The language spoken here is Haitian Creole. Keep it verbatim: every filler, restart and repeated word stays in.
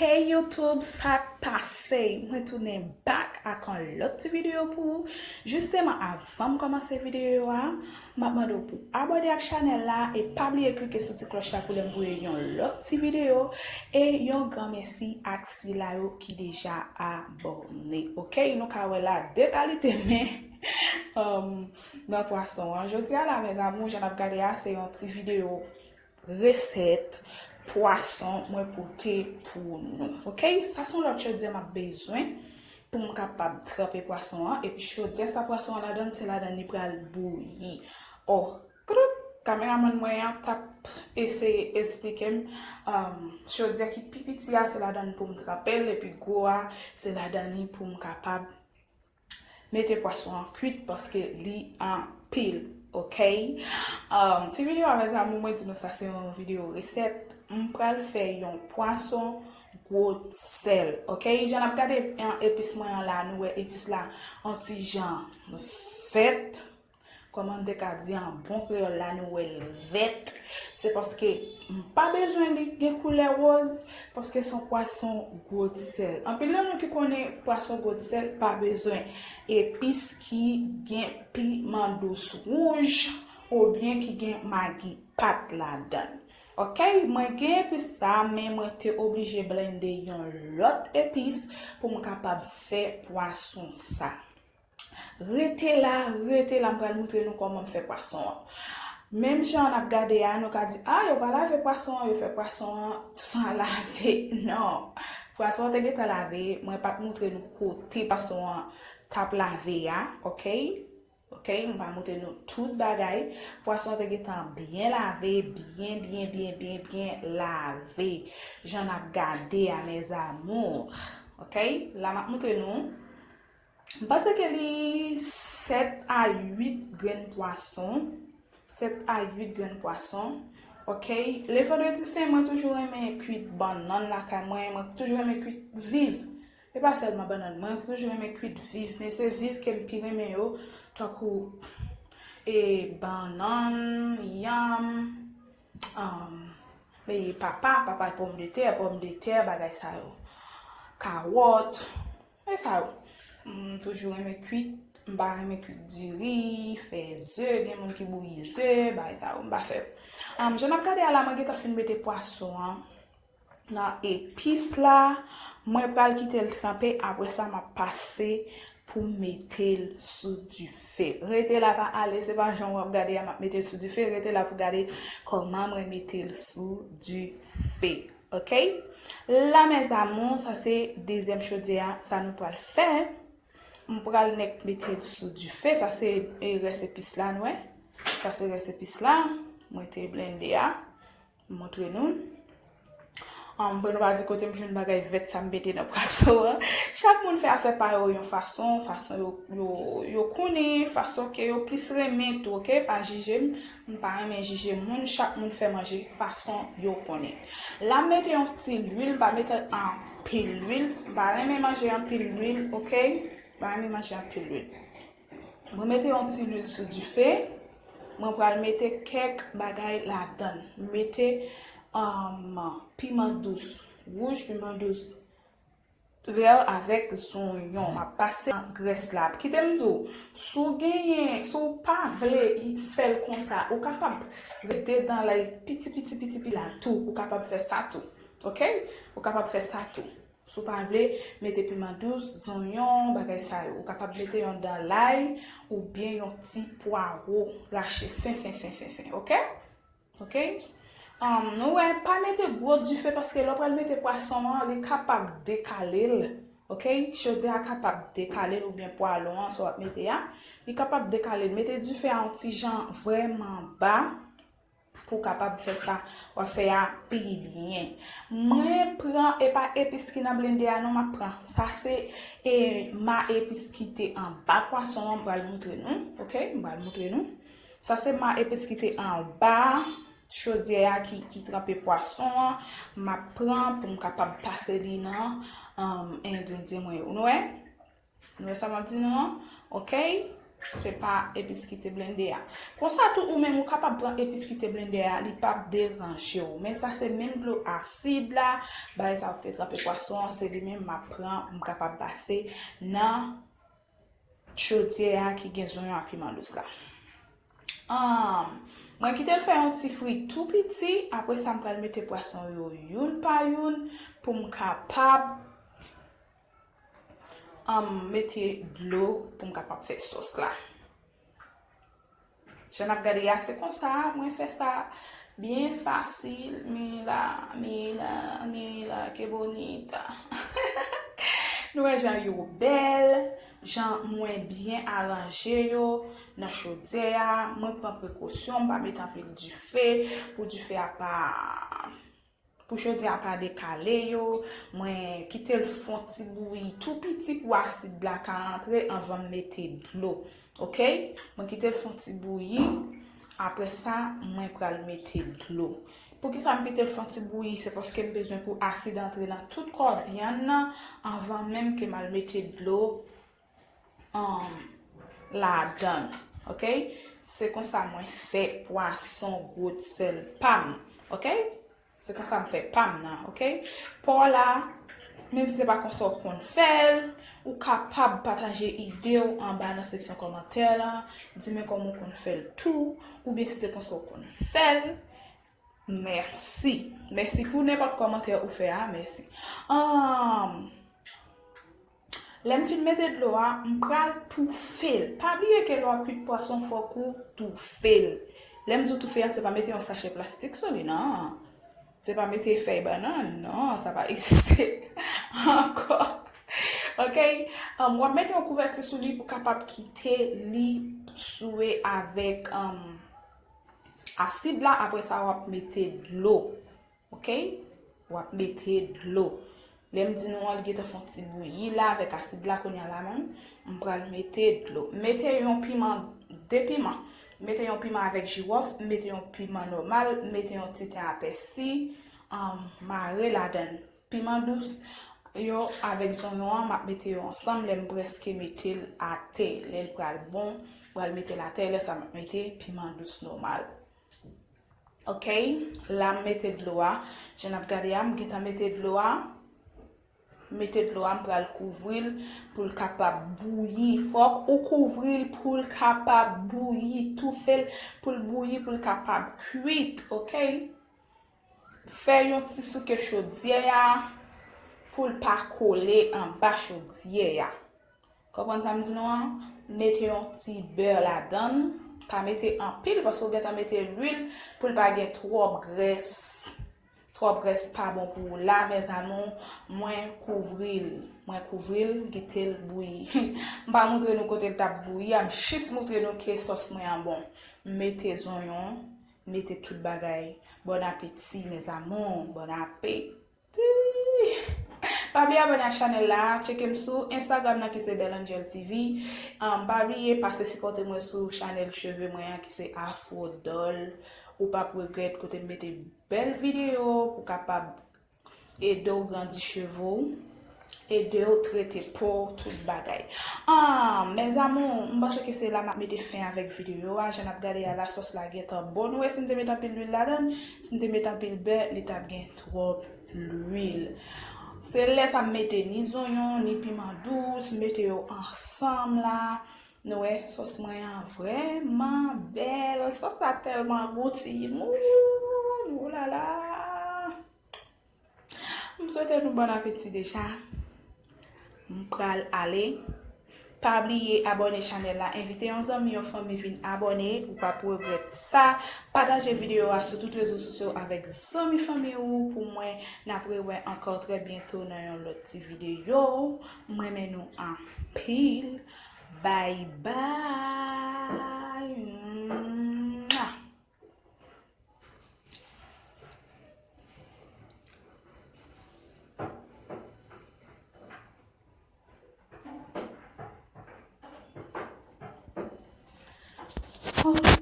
Hey YouTube, sa k pase? Mwen tounen back ak yon lòt ti videyo pou ou. Jisteman, avan m kòmanse videyo a, m ap mande w pou abòne ak chanèl la e pa bliye klike sou ti klòch la pou lè m voye yon lòt ti videyo. E yon gran mèsi ak sila yo ki deja abòne. Ok, nou ka wè la de kalite men um, nan pwason an. Jodi a la, mes amours, jan n ap gade a, se yon ti videyo resèt pwason mwen pote pou nou. Ok? Sa se yon lòt chodyè m ap bezwen pou m kapab tranpe pwason an. Epi chodyè sa pwason an ladan, se ladan li pral bouyi. Oh, kroup! Kameramann mwen an t ap eseye esplike m. Um, chodyè ki pi piti a, se ladan pou m tranpe l. Epi gwo a, se ladan li pou m kapab mete pwason an kwit paske li anpil, ok? Um, ti videyo a, mes amours, mwen di nou sa se yon videyo resèt. M pral fè yon pwason gwo sèl, ok? Jan n ap gade, um, epis mwen an la, nou wè epis la, yon ti jan vèt. Kòman m te ka di an bon kreyòl la, nou wè l vèt. Se paske m pa bezwen li gen koulè wòz, paske se yon pwason gwo sèl. Anpil nan nou ki konnen pwason gwo sèl pa bezwen epis ki gen piman dous wouj oubyen ki gen magi pat ladan l. Ok, mwen gen epis sa, men mwen te oblije blende yon lòt epis pou m kapab fè pwason sa. Rete la, rete la, m pral moutre nou kòman m fè pwason an. Menm jan n ap gade a, nou ka di, a, yo pa lave pwason an, yo fè pwason an san lave. Non. Pwason an te gentan lave, mwen pa t moutre nou kote pwason an t ap lave a, ok? Ok, m pa moutre nou tout bagay. Pwason an te gentan byen lave, byen, byen, byen, byen, byen lave. Jan n ap gade a, mes amours. Ok? La, m ap moutre nou. M panse ke li sèt a uit grenn pwason. Sèt a uit grenn pwason. Ok? Le vandredi sen, mwen toujou renmen kwit bannann lakay mwen. Mwen toujou renmen kwit viv. E pa sèlman bannann. Mwen toujou renmen kwit viv. Men se viv ke m pi renmen yo. Tankou e bannann, yanm, um, e papa, papa pòmdetè, pòmdetè, bagay sa yo. Kawòt. E sa yo. M toujou renmen kwit. M pa renmen kwit diri, fè ze, gen moun ki bouyi ze, bagay sa yo, m pa fè yo. Um, jan n ap gade a la, mwen gentan fin mete pwason an nan epis la. Mwen pral kite l tranpe, apre sa, m ap pase pou m mete l sou dife. Rete la, pa ale, se pa jan w ap gade a, m ap mete l sou dife. Rete la pou gade kòman mwen mete l sou dife. Ok? La, mes amours, sa se dezyèm chodyè a, sa nou pral fè. M pral nèk mete l sou dife. Sa se, e, rès epis la, nou wè. Sa se rès epis la. Mwen te blende a. M montre nou. An, pou nou pa di kote m jwenn bagay vèt sa m mete nan pwason an. Chak moun fè afè pa yo yon fason, fason yo, yo, yo konnen, fason ke yo plis renmen tou, ok? Pa jije m, m pa renmen jije moun, chak moun fè manje fason yo konnen. La m mete yon ti lwil, m pa mete anpil lwil, m pa renmen manje anpil lwil, ok? M pa renmen manje anpil lwil. Mwen mete yon ti lwil sou dife. Mwen pral mete kèk bagay ladan l. Mete, um, piman dous wouj, piman dous vè avèk zonyon. M ap pase nan grès la. Kite m di w, si w genyen, si w pa vle fè l konsa, ou kapab rete nan lay piti, piti, piti, piti la tou. Ou kapab fè sa tou. Ok? Ou kapab fè sa tou. Si w pa vle, mete piman dous, zonyon, bagay sa yo. Ou kapab mete yon dan lay oubyen yon ti pwawo rache fen, fen, fen, fen, fen, ok? Ok? Um, nou wè, pa mete gwo dife paske lè w pral mete pwason an, li kapab dekale l, ok? Chodyè a kapab dekale l oubyen pwalo an, sa w ap mete a, li kapab dekale l. Mete dife a yon ti jan vrèman ba. Pou w kapab fè sa w ap fè a pi byen. Mwen pran, e pa epis ki nan blende a non, m ap pran. Sa se, e, ma epis ki te anba pwason an, m pral montre nou. Ok? M pral montre nou. Sa se ma epis ki te anba chodyè a ki, ki tranpe pwason an. M ap pran pou m kapab pase li nan, um, engredyan mwen yo. Nou wè? Nou wè sa m ap di nou an? Ok? Se pa epis ki te blende a. Konsa tou, ou menm ou kapab pran epis ki te blende a, li p ap deranje w. Men sa se menm dlo asid la, bagay sa ou te tranpe pwason an, se li menm m ap pran, m kapab pase nan chodyè a ki gen zonyon ak piman dous la. Ahn, mwen kite l fè yon ti fri tou piti, apre sa m pral mete pwason yo youn pa youn pou m kapab, ahn, mete dlo pou m kapab fè sòs la. Jan n ap gade a, se konsa, mwen fè sa byen fasil. Mira, mira, mira, qué bonita. Nou wè jan yo bèl, jan mwen byen aranje yo nan chodyè a. Mwen pran prekosyon, m pa mete anpil dife pou dife a pa, pou chodyè a pa dekale yo. Mwen kite l fon ti bouyi tou piti pou asid la ka antre anvan m mete dlo. Oke? Mwen kite l fon ti bouyi. Apre sa, mwen pral mete dlo. Poukisa m kite l fon ti bouyi? Se paske m bezwen pou asid antre nan tout kò vyann nan anvan menm ke m al mete dlo, um, ladan l. Oke? Se konsa mwen fè pwason gwoup sèl pa m. Oke? Se konsa m fè pa m nan, oke? Pò la, menm si se pa konsa w konn fè l, ou kapab pataje ide w anba nan seksyon kòmantè la. Di mwen kòman w konn fè l tou, oubyen si se konsa w konn fè l. Mèsi. Mèsi pou nenpòt kòmantè ou fè a, mèsi. Ahn, Lè m fin mete dlo a, m pral toufe l. Pa bliye ke lè w ap kwit pwason, fòk ou toufe l. Lè m di w toufe a, se pa mete yon sachè plastik sou li, non. Se pa mete fèy bannann, non, sa pa egziste ankò. Oke? Um, w ap mete yon kouvèti sou li pou kapab kite li swe avèk, um, asid la. Apre sa, w ap mete dlo. Oke? W ap mete dlo. Lè m di nou an, li gentan fè yon ti bouyi la avèk asid la, kounye a la menm, m pral mete dlo. M mete yon piman, de piman. M mete yon piman avèk jiwòf, m mete yon piman nòmal, m mete yon ti ten a pèsi, um, mare ladan l. Piman dous yo avèk zonyon an, m ap mete yo ansanm lè m prèske mete l atè. Lè l pral bon, m pral mete l atè, lè sa m ap mete piman dous nòmal. Oke, la m mete dlo a. Jan n ap gade a, m gentan mete dlo a. M mete dlo a, m pral kouvri l pou l kapab bouyi. Fòk ou kouvri l pou l kapab bouyi. Toufe l pou l bouyi, pou l kapab kwit, oke? Fè yon ti souke chodyè a pou l pa kole anba chodyè a. Konprann sa m di nou an? Mete yon ti bè ladan l. Pa mete anpil, paske w gentan mete lwil pou l pa gen twòp grès. Twòp grès pa bon pou ou la, mes amours. Mwen kouvri l. Mwen kouvri l, kite l bouyi. M pa montre nou kote l t ap bouyi a, m jis montre nou ke sòs mwen an bon. M mete zonyon, m mete tout bagay. Bon apeti, mes amours. Bon apeti. Pa bliye abòne ak chanèl la, tcheke m sou Instagram nan ki se Belle Angel T V. Um, pa bliye pase sipòte mwen sou chanèl cheve mwen an ki se Afro Doll. Ou p ap regrèt kote m mete bèl videyo pou kapab ede w grandi cheve w, ede w trete po w, tout bagay. Ah, mes amours, m panse ke se la m ap mete fen avèk videyo a. Jan n ap gade a, lasòs la gentan bon. Nou wè si m te mete anpil lwil ladan l, si m te mete anpil bè, li t ap gen twòp lwil. Se lè sa m mete ni zonyon, ni piman dous, mete yo ansanm la. Nou wè, sòs mwen an vrèman bèl. Sòs la tèlman gou, timoun. Oulala. M swete nou bon apeti deja. M pral ale. Pa bliye abòne chanèl la, envite yon zanmi, yon fanmi vin abòne, ou p ap regrèt sa. Pataje videyo a sou tout rezo sosyo avèk zanmi fanmi ou pou mwen. N ap rewè ankò trè byento nan yon lòt ti videyo. M renmen nou anpil. Bye bye. Mwah. Oh.